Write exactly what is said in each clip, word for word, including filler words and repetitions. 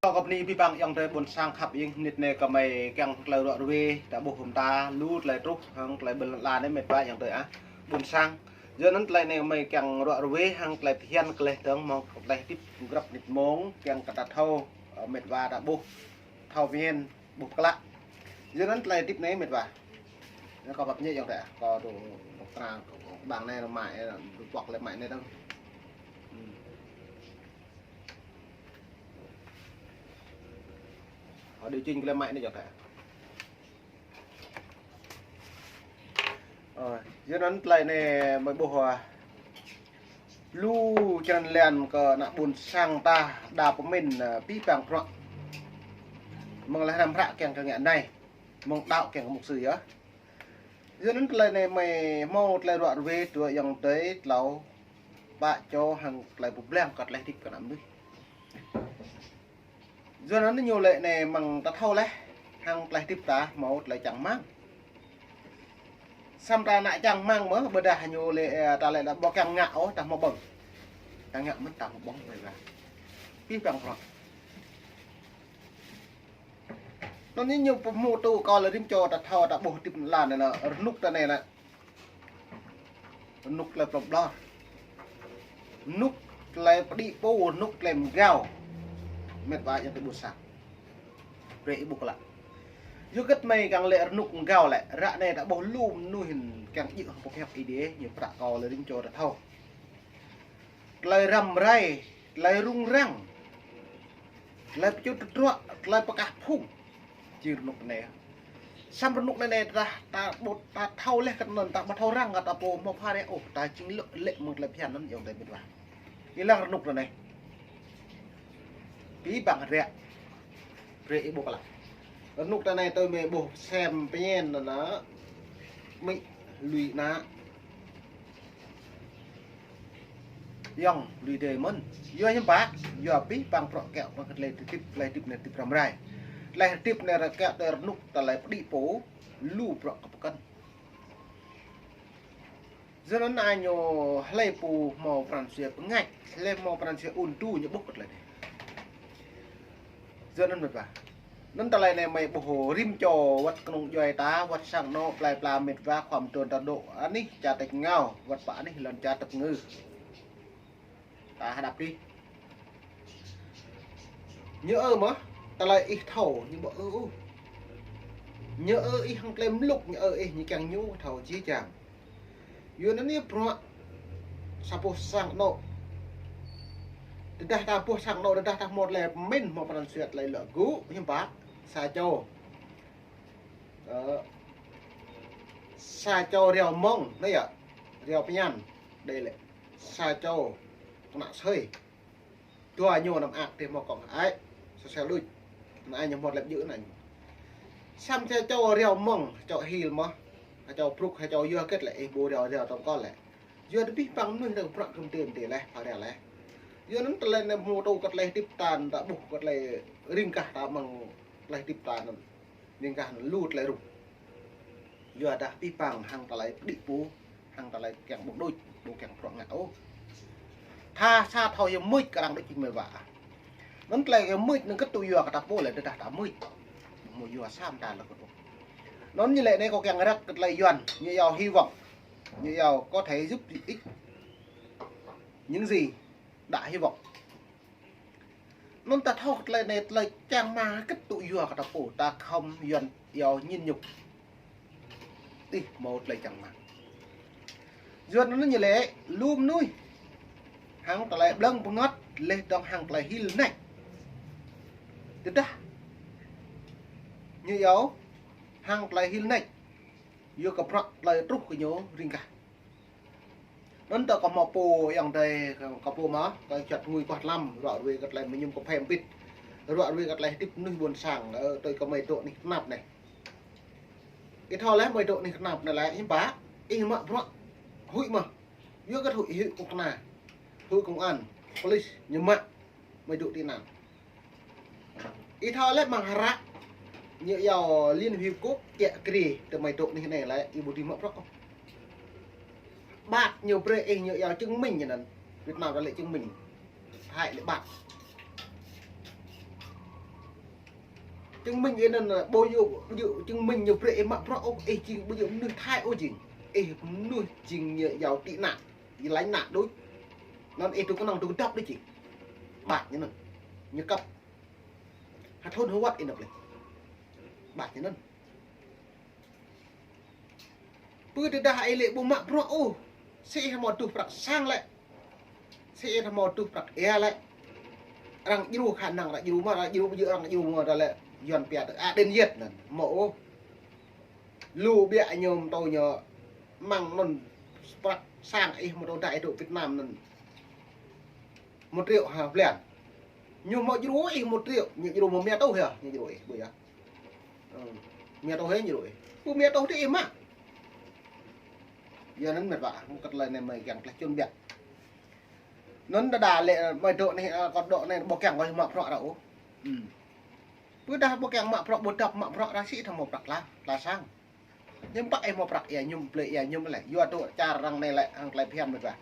Kâo kơ bơni abih bang ayŏng adơi ƀôn sang khăp ing, mơnit anai gơmơi kiăng tơlơi ruă ruê, ta ƀuh hŭm ta, lu tơlơi truh, hăng tơlơi ƀơi lŏn ala anai mĕt wa ayŏng adơi ah, ƀôn sang. Yua anŭn tơlơi anai gơmơi kiăng ruă ruê, hăng tơlơi phiăn kơ leh dơ̆ng mơ̆ng tơlơi hơdip grăp mơnit mông, kiăng kơ ta thâo, ơ, mĕt wa ta ƀuh, thâo phiăn, ƀuh klă. Yua anŭn tơlơi hơdip anai mĕt wa. Anai kâo pap ñĕ ayŏng adơi ah, kâo tŭ, tŭ trang, kâo, kâo ƀang anai, mă, tŭ pŏk lĕ mă anai dơ̆ng. Hmm. Ơ, điều chỉnh kơ lĕ mă anai ayŏng adơi ah. Ơ, yua anŭn tơlơi anai gơmơi ƀuh, ơ, lu črăn lan kơ ană ƀôn sang ta đa pơmĭn, ơ, abih bang bruă. Mơ̆ng leh hrăm hră kiăng kơ ngă anai, mơ̆ng đaŏ kiăng kơ mục sư yơh. Yua anŭn tơlơi anai gơmơi hmâo tơlơi ruă ruê tui ayŏng adơi tlâo pă čô hăng tơlơi pơblang kơ tơlơi hơdip kơ ană mơnuih. Yua anŭn ñu lĕ anai mơ̆ng ta thâo leh, hăng tơlơi hơdip ta hmâo tơlơi čang rơmang. Samơ̆ ta ngă čang rơmang mơ̆, ƀôdah ñu lĕ, ơ, ta lĕ ƀu kiăng ngă ôh, ta hmâo ƀơ̆ng. Ta ngă mơ̆n ta hmâo ƀơ̆ng, ƀơi wa. Abih bang bruă. Anŭn ñu pơhmu tŭ kâo lĕ rĭm čô ta thâo ta ƀuh hơdip lăn anai lĕ, rơnŭk ta anai lĕ. Rơnŭk tơlơi plŏm ƀlŏr. Rơnŭk tơlơi pơđĭ pô, rơnŭk tơlơi mơgao. Mĕt wa ayŏng adơi ƀôn sang. Brơi ih ƀuh klă. Yua hơget gơmơi kiăng lĕ rơnŭk mơgao lĕ, ră anai ta ƀuh lu mơnuih kiăng djơ̆ hăng pơhiăp Ơi Adai, ñu prăk kâo lĕ rĭm čô ta thâo. Tơlơi răm rai, tơlơi rŭng răng, tơlơi pơčut tơdruă, tơlơi pơkah phung. Či rơnŭk anai. Samơ̆ rơnŭk anai anai ta, ta ƀu, ta thâo leh kơ anŭn, ta ƀu thâo răng kơ ta pô hmâo phara ôh, ta jing lĕ, lĕ mơ̆ng tơlơi phiăn anŭn ayŏng adơi mĕt wa. Ih lăng rơnŭk anai anai. Abih bang ră. Brơi ih ƀuh klă. Rơnŭk ta anai tui mơi ƀuh sem pơñen anŭn. Mĭ lui ană. Ayŏng lui dêh mơ̆n. Yua hiư̆m pă, yua abih bang bruă kiăng kơ tơlơi hơdip, tơlơi hơdip anai hơdip răm rai. Tơlơi hơdip anai ră kiăng tui rơnŭk tơlơi pơđĭ pô, lu bruă kơ pơkŏn. Yua anŭn anai ñu hlơi pô hmâo pran jua pơngač, hlơi hmâo pran jua ŭn tŭ ñu ƀuh kơ tơlơi anai. Yua anŭn mĕt wa. Anŭn tơlơi anai gơmơi ƀuh rĭm čô wơ̆t kơnung djuai ta, wơ̆t sang anŏ plơi pla mĕt wa khua mơdrŏn ta dŏ anih čar tač rơngiao, wơ̆t pơ anih lŏn čar tơpơ̆ng ngư. Ta hơđăp dih. Ñu ơ mơ̆, tơlơi ih thâo, ñu ƀu ơ ôh. Ñu ơ ih hăng tơlơi mlŭk, ñu ơ ih ñu kiăng ñu thâo jih jang. Yua anŭn anai bruă sa boh sang anŏ. Tơdah ta boh sang anŏ, tơdah ta hmâo tơlơi pơmĭn hmâo pran jua tơlơi lŏ gŭ, hiư̆m pă, sa čô. Ơ, sa čô reo Mông, anai yơh, reo Pơñan, đei lĕ. Sa čô, kơnă sơi. Dua ñu anăm ak tih mơ̆ kŏng ai. Sơsel đuč. Anai ñu hmâo lĕ djơ̆ anai. Samơ̆ sa čô reo Mông, čô hil mơ̆. Sa čô brŭk, sa čô yua hơget lĕ, ih ƀu reo reo tŏng kơl lĕ. Yua abih bang mơnuih ta prăk kơm tê tê leh, phara leh. Yua anŭn tơlơi anai hmâo tŭ kơ tơlơi hơdip ta, ta ƀuh kơ tơlơi ring kah ta mơ̆ng tơlơi hơdip ta anŭn. Ring kah anŭn lu tơlơi rŭng. Yua dah abih bang hăng tơlơi pơđĭ pô, hăng tơlơi kiăng ƀơ̆ng đôč, ƀu kiăng prŏng ngă ôh. Tha sa thâo yua mưč kơ arăng đôč ih mơi wa. Anŭn tơlơi yua mưč anŭn kơtŭ yua kơ ta pô lĕ tơdah ta mưč. Mơ̆ yua sa mơta lĕ kơtŭ. Anŭn ñu lĕ anai kâo kiăng răk kơ tơlơi Yuan, ñu iâu hy vọng. Ñu iâu có thể giúp ích những gì đã hy vọng. Anŭn ta thâo tơlơi anai tơlơi čang rơmang kơtŭ yua kơ ta pô ta khŏm Yuan iâu nhịn nhục. Tih hmâo tơlơi čang rơmang. Yua anŭn ñu lĕ lu mơnuih hăng tơlơi ƀlơ̆ng pơngăt leh dơ̆ng hăng tơlơi hil nač. Tơdah ñu iâu hăng tơlơi hil nač. Yua kơ bruă tơlơi truh kơ ñu ring kah. Anŭn ta kơ hmâo pô ayŏng adơi, kơ pô mơ̆, kơ čăt ngui kuah tlam, ruă ruê kơ tơlơi mơñum kơphê mpit. Ruă ruê kơ tơlơi hơdip mơnuih ƀôn sang, ơ, tui kơ gơmơi dŏ anih tơnap anai. Ih thâo leh gơmơi dŏ anih tơnap anai lĕ, hiư̆m pă, ih mă bruă, huĭ mơ̆. Yua kơ huĭ, huĭ kơnuk kơna, huĭ công an, police, ñu mă, gơmơi dŏ tị nạn. Ih thâo lĕ mơ̆ng hră ñu iâu Liên Hiệp Quốc kiă kriê tơ gơmơi dŏ anih anai lĕ ih ƀu dưi mă bruă ôh. Ƀat ñu brơi ih ñu iâu chứng minh ñu anŭn. Việt Nam ta lĕ chứng minh. Thái lĕ ƀat. Chứng minh ih anŭn ƀu djơ̆, ƀu djơ̆ chứng minh ñu brơi ih mă bruă ôh, ih jing ƀu djơ̆ mơnuih Thái ôh jing. Ih mơnuih jing ñu yua tị nạn, ñu lánh nạn đôč. Anŭn ih tŭ kơnơ̆ng tŭ kơdŏp đôč jing. Ƀă ñu anŭn. Ñu kăp. Hơthŭn hơwăt ih anŭn plĕ. Ƀă ñu anŭn. Pơ tơdah ih lĕ ƀu mă bruă ôh. Sĭ ih hmâo tuh prăk sang lĕ. Sĭ ih hmâo tuh prăk ia lĕ. Arăng djru khả năng arăng djru mơ̆, arăng djru ƀu djơ̆ arăng djru mơ̆ ta lĕ. Yuan pia tơ a đen yet anŭn. Hmâo ôh. Lu biă ñu mơtô ñu mơ̆ng anŭn prăk sang ih mơtô đa ih dŏ Việt Nam anŭn. Một triệu ha blan. Ñu hmâo djru ih một triệu, ñu djru mơ̆ mia tuh yơh, ñu djru ih, ƀu yơh. Ơ, mia tuh hĕ ñu djru ih. Ƀu mia tuh đĭ ih mă. Yua anŭn mĕt wa, kơ tơlơi anai mơi kiăng tlaih čun biă. Anŭn đa đa lĕ mơi dŏ anai, ơ, kơ dŏ anai ƀu kiăng kơ mă bruă ră ôh. Ư. Pơ tơdah ƀu kiăng mă bruă ƀu djơ̆ mă bruă ră sĭ thâo hmâo prăk la, la sang. Ñu pă ih hmâo prăk ia ñu, plĕ ia ñu lĕ. Yua dŏ čar arăng anai lĕ, hăng tơlơi phiăn mĕt wa.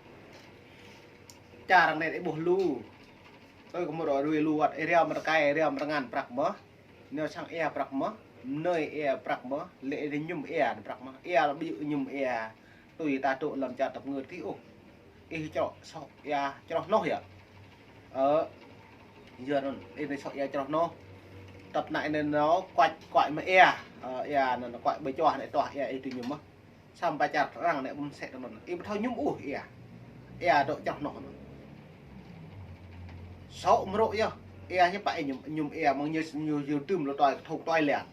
Čar arăng anai ih ƀuh lu. Tui kơ mơ̆ ră ruai lu wơ̆t, ih riam rơkai, ih riam rơngan prăk mơ̆. Nao sang ia prăk mơ̆, mơnơi ia prăk mơ̆, lĕ ih ñu ia prăk mơ̆. Ia lĕ ƀu djơ̆ ñu ia. Tui ta dŏ lăm čar tơpơngơ̆t ti ôh. Ih čroh, soh ia čroh noh yơh. Ơ, yua anŭn, ih anai soh ia čroh noh. Tơpă anai anŭn nao, kuač, kuač mă ia. Ơ, ia anŭn kuač ƀơi čoh anai tuah ia ih tui ñu mơ̆. Samơ̆ pă čar arăng anai ƀu mơsĕ tơ anŭn. Ih ƀu thâo ñu ôh ia. Ia dŏ čroh noh anŭn. Soh mơrŏ yơh. Ia ñu pă ih ñu, ñu ia mơ̆ng ñu, ñu, ñu tŭm lu tui, thŭk tui lian.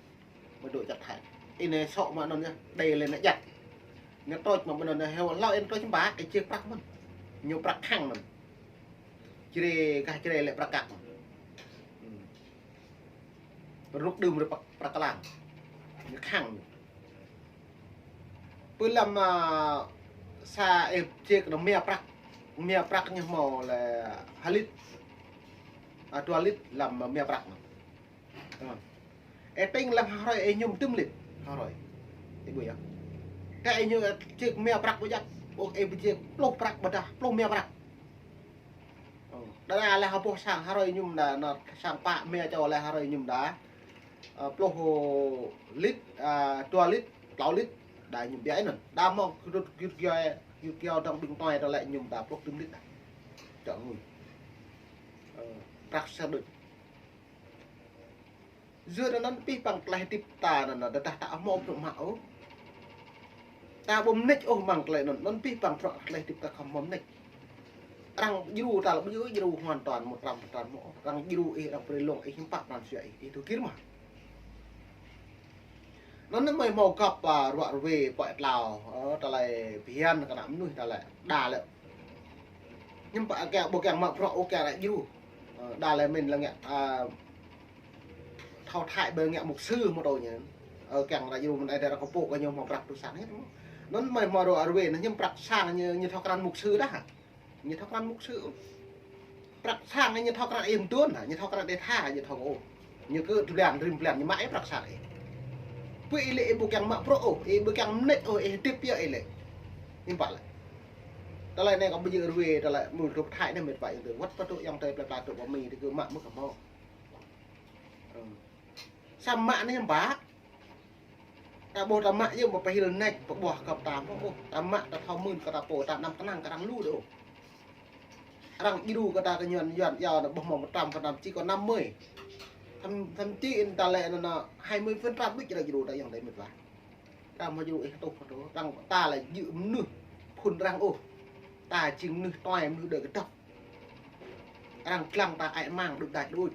Mơ̆ dŏ čar Thái. Ih anai soh mă anŭn yơh. Đei lĕ anai jăk. Ñu trôč mă anŭn yơh. Heo hlâo ih trôč ƀă, ih čih prăk mơ̆n. Ñu prăk khăng anŭn. Čre, gah čre lĕ prăk kăk. Ư. Rơnŭk đưm rơpăk prăk klang. Ñu khăng ñu. Pơ lăm, ơ, sa ih čih kơ mia prăk. Mia prăk ñu hmâo lĕ ha lit. Ơ, dua lit lăm mia prăk anŭn. Ơ. Ih tĭng lăm ha hrơi ih ñu tŭm lit. Ha hrơi. Ih ƀuh yơh. Tơ ih ñu čih mia prăk ƀu djăp. Ôh ih ƀu čih pluh prăk ƀôdah, pluh mia prăk. Ơ, đa đa lĕ ha boh sang ha hrơi ñu đa, anŭn sang pă mia čô lĕ ha hrơi ñu đa. Ơ, pluh lit, ơ, dua lit, klâo lit, đa ñu biă anŭn. Đa mơ̆ng kơdŭt git giai, git giai dŏng ƀing tui tơ lĕ ñu đa pluh tŭm lit đa. Čŏk ngui. Ơ, prăk sa đôč. Yua anŭn pih păng tơlơi hơdip ta anŭn, tơdah ta hmâo bruă mă ôh. Ta ƀu mơneč ôh mơ̆ng tơlơi anŭn, anŭn pih păng bruă tơlơi hơdip ta khŏm hmâo mơneč. Arăng djru ta lĕ ƀu djru hoàn toàn một trăm phần trăm mơ̆. Arăng djru ih, arăng brơi lông ih, hiư̆m pă pran jua ih, ih tŭ gir mă. Anŭn mơi hmâo găp, ơ, ruă ruê pơ̆ tlao, ơ, tơlơi phiăn kơ ană mơnuih ta lĕ, đa lĕ. Hiư̆m pă kiăng ƀu kiăng mă bruă ôh kiăng ră djru. Ơ, đa lĕ mĭn lĕ ngă, ơ, thâo Thái ƀơi ngă mục sư mơ̆ tơ ñu. Ơ, kiăng ră djru mơ̆n ai đa ră kơ pô kơ ñu hmâo prăk tui sang hĕt mơ̆. Anŭn mơi hmâo ruă ruê anŭn hiư̆m prăk sang ñu, ñu thâo krăn mục sư đa. Ñu thâo krăn mục sư. Prăk sang ñu thâo krăn ih mơdôn, ñu thâo krăn đe tha, ñu thâo ôh. Ñu kơ blan rim blan ñu mă ih prăk sang ih. Pơ ih lĕ ih ƀu kiăng mă bruă ôh, ih ƀu kiăng mơneč ôh, ih hơdip yơh ih lĕ. Hiư̆m pă lĕ. Tơlơi anai kơ ƀu djơ̆ ruê, tơlơi mơ̆ng tŭ Thái anai mĕt wa ayŏng adơi. Wơ̆t pơ dŏ ayŏng adơi plơi pla dŏ pơ Mi tơ kơ mă mơ̆ kơ hmâo. Ơ. Samơ̆ mă anai hiư̆m pă. Ta ƀuh ta mă yơh mơ̆ pơhil neč pơƀuah găp ta mơ̆ ôh. Ta mă ta thâo mưn kơ ta pô ta anăm kơnang kơ arăng lu đơi ôh. Arăng djru kơ ta kơ Yuan, Yuan yua anŭn ƀuh mơ̆ một trăm phần trăm, chỉ có năm mươi. Thậm, thậm chí ta lĕ anŭn, anŭn hai mươi phần trăm đôč arăng djru ta ayŏng adơi mĕt wa. Arăng mơ̆ djru ih tuh pơtô. Arăng ta lĕ djơ̆ mơnuih phŭn arăng ôh. Ta jing mơnuih tui mơnuih đơi kơdŏp. Arăng lăng ta ai mang đôč đač đôč.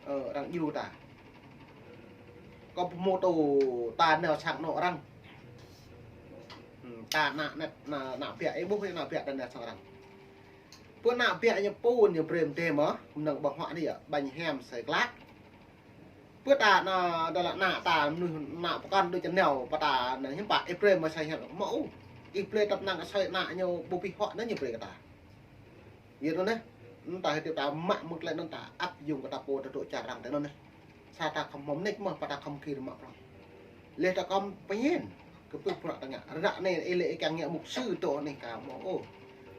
Ơ, arăng djru ta. Kơ pơmô tô ta nao sang anŏ arăng. Ư, ta ană, ană, ană, ană biă, ih ƀuh ană biă ta nao sang arăng. Pơ ană biă ñu pô ñu brơi mơdê mơ̆, mơnơ̆ng ƀơ̆ng huă anai yơh, ƀañ hiam sai klak. Pơ ta ană, đa lĕ ană ta mơnuih ană pơkŏn đôč čơneo, pơ ta ană hiư̆m pă, ih brơi mơ̆ sai hiam mơ̆ ôh. Ih brơi tăp năng kơ sai ană ñu ƀu pih huă anŭn ñu brơi kơ ta. Yua anŭn neh, anŭn ta hơdip ta mă mơ̆ng tơlơi anŭn ta áp dụng kơ ta pô ta dŏ čar arăng tơ anŭn neh. Sa ta khŏm hmâo mơneč mơ̆, pă ta khŏm gir mă prŏng. Leh ta khŏm pơñen, kơ pưk bruă ta ngă. Ră anai ih lĕ ih kiăng ngă mục sư dŏ anai ka hmâo ôh.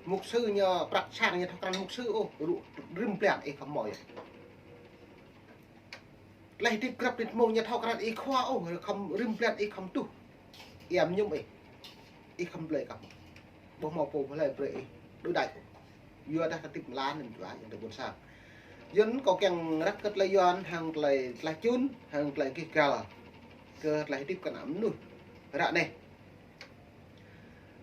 Mục sư ñu prăk sang ñu thâo krăn mục sư ôh, rŭ rim blan ih khŏm hmâo yơh. Tơlơi hơdip grăp tĭt mông ñu thâo krăn ih khua ôh, khŏm rĭm blan ih khŏm tuh. Iăm ñum ih. Ih khŏm blơi kăp. Ƀu hmâo pô hlơi brơi ih đuaĭ đač. Yua dah kơ hơdip mơ̆n lăn anŭn jua, yang tơ ƀôn sang. Yua anŭn kâo kiăng răk kơ tơlơi Yuan, hăng tơlơi, tơlơi čun, hăng tơlơi gêh gal. Kơ tơlơi hơdip kơ ană mơnuih ră anai.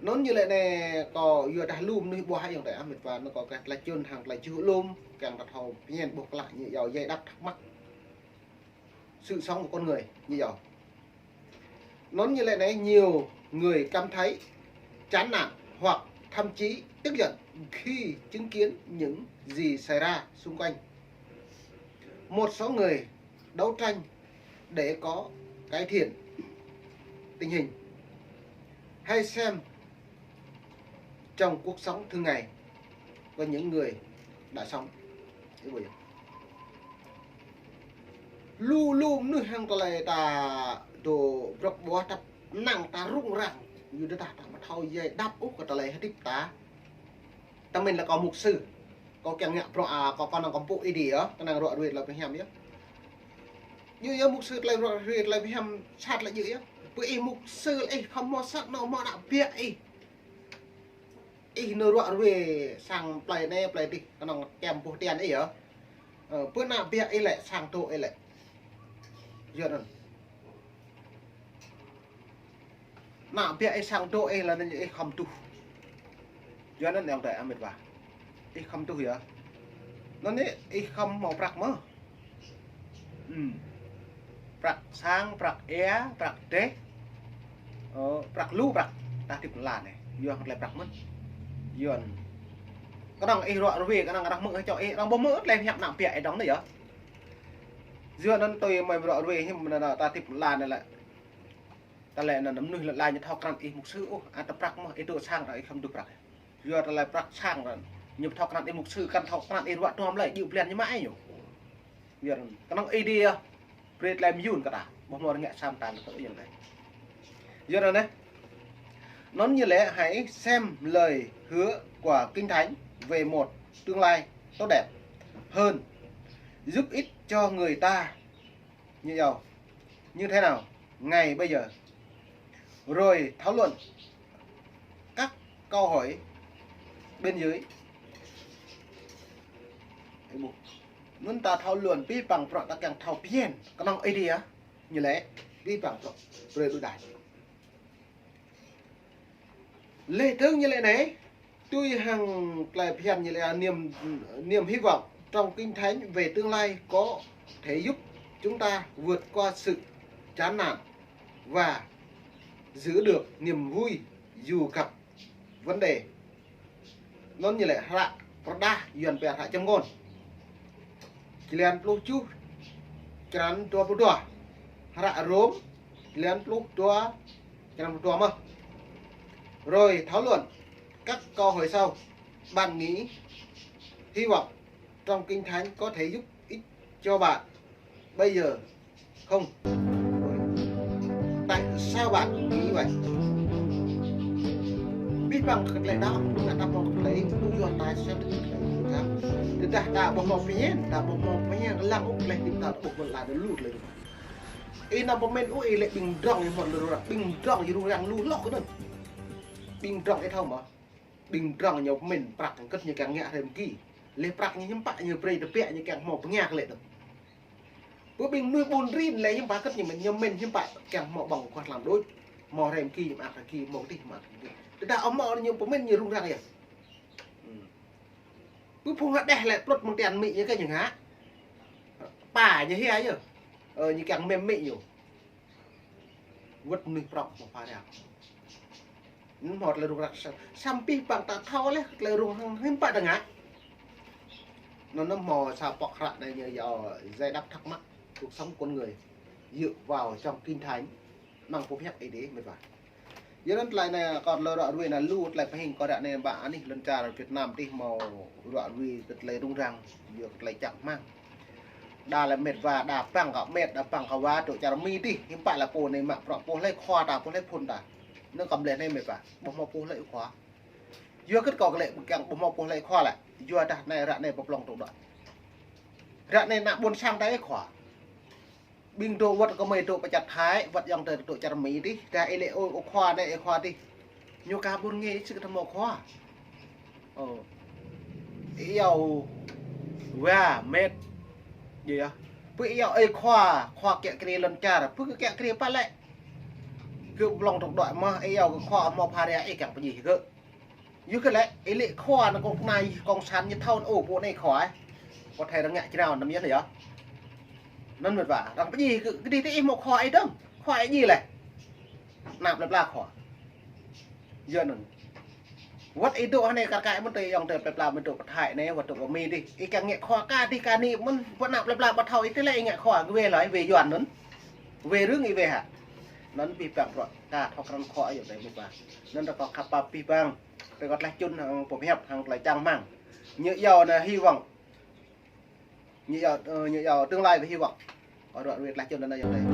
Anŭn ñu lĕ anai kâo yua dah lu mơnuih ƀuah ayŏng adơi ah met wa, anŭn kâo kơ tơlơi čun hăng tơlơi čuh lŏm, kiăng ta thâo pơñen ƀuh klă ñu iâu dây đắp thắc mắc. Sự sống của con người ñu iâu. Anŭn ñu lĕ anai, nhiều người cảm thấy chán nản hoặc thậm chí tức giận khi chứng kiến những gì xảy ra xung quanh. Một số người đấu tranh để có cải thiện tình hình. Hãy xem trong cuộc sống thường ngày của những người đã sống. Ih ƀuh yơh. Lu lu mơnuih hăng tơlơi ta dŏ brŏk ƀuah tăp năng ta rŭng răng. Yua dah ta ƀu thâo dây đắp ôh kơ tơlơi hơdip ta. Tơmĕn lĕ kâo mục sư. Kâo kiăng ngă bruă, a, kâo kơnơ̆ng kâo pơpŭ Ơi Adai yơh, kơnơ̆ng ruă ruê tơlơi pơhiam yơh. Yua yơh mục sư tơlơi ruă ruê tơlơi pơhiam sat lĕ yơh yơh. Pơ ih mục sư lĕ ih khŏm hmâo sat nao hmâo ană biă ih. Ih nao ruă ruê sang plơi anai plơi adih, kơnơ̆ng kiăng ƀuh tian ih yơh. Ơ, pơ ană biă ih lĕ sang dŏ ih lĕ. Yua anŭn. Ană biă ih sang dŏ ih lĕ anŭn ih khŏm tuh. Yua anŭn ayŏng adơi ah met wa. Ih khŏm tuh yơh. Anŭn ih, ih khŏm hmâo prăk mơ̆n. Ưm. Prăk sang, prăk ia, prăk dêh. Ơ, prăk lu prăk. Ta hơdip lăn anai. Yua hăng tơlơi prăk mơ̆n. Yua anŭn. Kơnơ̆ng ih ruă ruê, kơnơ̆ng arăng hmư̆ čŏ ih, arăng ƀu hmư̆ tơlơi hiăp ană biă ih dơ̆ng anai yơh. Yua anŭn tui mơi ruă ruê hiư̆m anŭn ta hơdip lăn anai lĕ. Tơlơi anŭn mơnuih lĕ laĭ ñu thâo krăn ih mục sư ôh, ăt ta prăk mơ̆n, ih dŏ sang ta ih khŏm tuh prăk. Yua tơlơi prăk sang ta, ñu thâo krăn ih mục sư, kăn thâo krăn ih ruă tuăm lơi, djơ̆ blan ñu mă ih ñu. Yua anŭn, kơnơ̆ng Ơi Adai brơi tơlơi mơyŭn kơ ta, ƀu hmâo rơngiă sam ta lĕ tơ ayŏng adơi. Yua anŭn anai, anŭn ñu lĕ hãy xem lời hứa của Kinh Thánh về một tương lai tốt đẹp hơn, giúp ích cho người ta như nhau, như thế nào ngay bây giờ. Rồi thảo luận các câu hỏi bên dưới. Ih ƀuh. Anŭn ta thảo luận abih bang bruă ta kiăng thâo phiăn. Kơnơ̆ng Ơi Adai ñu lĕ abih bang bruă brơi đuaĭ đač. Lĕ tơ̆ng ñu lĕ anai, tui hăng tơlơi phiăn ñu lĕ niềm, niềm hy vọng trong Kinh Thánh về tương lai có thể giúp chúng ta vượt qua sự chán nản và giữ được niềm vui dù gặp vấn đề. Anŭn ñu lĕ hră pơrơđah Yuan pia hră Châm ngôn. Črăn pluh tơjuh, črăn dua pluh dua. Hră Rôm, črăn pluh dua, črăn pluh dua mơ̆n. Rồi thảo luận các câu hỏi sau. Bạn nghĩ hy vọng trong Kinh Thánh có thể giúp ích cho bạn bây giờ không? Tại sao bạn nghĩ vậy? Abih bang kơ tơlơi đaŏ, kơ tơlơi đaŏ, kơ tơlơi tu yua ta sel tơlơi tu yua ta. Tơdah ta ƀu hmâo phiăn, ta ƀu hmâo phiăn, lăng ôh tơlơi hơdip ta ƀu hmâo lăn anŭn lu tơlơi rŭng răng. Ih anăm pơmĭn ôh ih lĕ ƀing drŏng ih hmâo tơlơi rŭng răng, ƀing drŏng ih rŭng răng lu hloh kơ anŭn. Ƀing drŏng ih thâo mơ̆? Ƀing drŏng ñu pơmĭn prăk hơget ñu kiăng ngă hrơi mơ̆ng ki. Lĕ prăk ñu hiư̆m pă ñu brơi tơbiă ñu kiăng hmâo bơnga kơ lĕ tơ̆. Pơ ƀing mơnuih ƀun rin lĕ hiư̆m pă hơget ñu mĭn, ñu mĭn hiư̆m pă kiăng hmâo ƀơ̆ng kuah tlam đôč. Hmâo hrơi mơ̆ng ki ñu mă hrơi ki, hmâo kơdih mă kơdih. Tơdah hmâo ñu pơmĭn ñu rŭng răng yơh. Ưm. Pơ phung hơđeh lĕ plŭt mơ̆ng tian amĭ ñu kơ ñu ngă. Pă ñu hia yơh. Ơ, ñu kiăng mĭn amĭ ñu. Wơ̆t mơnuih prŏng hmâo pha răng. Anŭn hmâo tơlơi rŭng răng sa-, samơ̆ abih bang ta thâo lĕ tơlơi rŭng răng hiư̆m pă ta ngă. Anŭn hmâo sa pŏk hră anai ñu iâu giải đáp thắc mắc cuộc sống con người dựa vào trong Kinh Thánh, amăng pơhiăp Ơi Adai met wa. Yua anŭn tơlơi anai kâo tơlơi ruă ruê anai lu tơlơi pơhing kâo ră anai ƀă anih lŏn čar Việt Nam adih hmâo ruă ruê kơ tơlơi rŭng răng, yua kơ tơlơi čang rơmang. Đa lĕ met wa, đa păng kơ met, đa păng kơ wa, dŏ čar Mi adih, hiư̆m pă lĕ pô anai mă bruă pô hlơi khua ta, pô hlơi phŭn ta. Anŭn kơ mlĕ anai met wa, ƀu hmâo pô hlơi khua. Yua hơget kâo kơ lĕ kiăng ƀu hmâo pô hlơi khua lĕ, yua dah anai ră anai pơplŏng tŭ đuaĭ. Ră anai ană ƀôn sang ta ih khua. Ƀing dŏ wơ̆t kơ mơi dŏ pơ čar Thái, wơ̆t ayŏng adơi dŏ čar Mi dih, dah ih lĕ ơi, ơi khua anai, ơi khua dih. Ñu ka ƀun ngê, ih sĭt kơ tơmâo khua. Ơ. Ih yâo wa met. Yơh. Pơ ih yâo ơi khua, khua kiă kriê lŏn čar, pơ kơ kiă kriê pă lĕ. Kơ blŏng tŏk đuaĭ mơh, ih yâo kơ khua hmâo pha ria ih kiăng pơjih kơ. Yua kơ lĕ, ih lĕ khua anŭn kông kơna yih kông sản ñu thâo anŭn, ơ, pô anai khua, ơ. Pô Thái arăng ngă jrao anŭn yơh, yơh. Anŭn mơ̆t wa, arăng pơjih kơ, kơ dih tơ ih hmâo khua ih dơ̆ng, khua ih djai leh. Ană plơi pla khua. Yua anŭn. Wơ̆t ih dŏ hơnai kar kaĭ mơ̆n tơ ayŏng adơi plơi pla mơi dŏ pơ Thái anai, wơ̆t dŏ pơ Mi dih. Ih kiăng ngă khua ka dih ka ni mơ̆n, wơ̆t ană plơi pla ƀu thâo ih tơ lĕ ih ngă khua, kơ wai lơi, wai Yuan anŭn. Wai rơ̆ng ih wai hă. Anŭn abih bang bruă, ka thâo krăn khua ayŏng adơi mơi wa. Anŭn rơkâo khăp pap abih bang. Rơkâo tlaih čun hăng pơhiăp hăng tơlơi čang rơmang. Ñu yâo anai hy vọng. Ñu yâo, ơ, ñu yâo tương lai với hy vọng. Kơ ră ruai tlaih čun anŭn ayŏng adơi.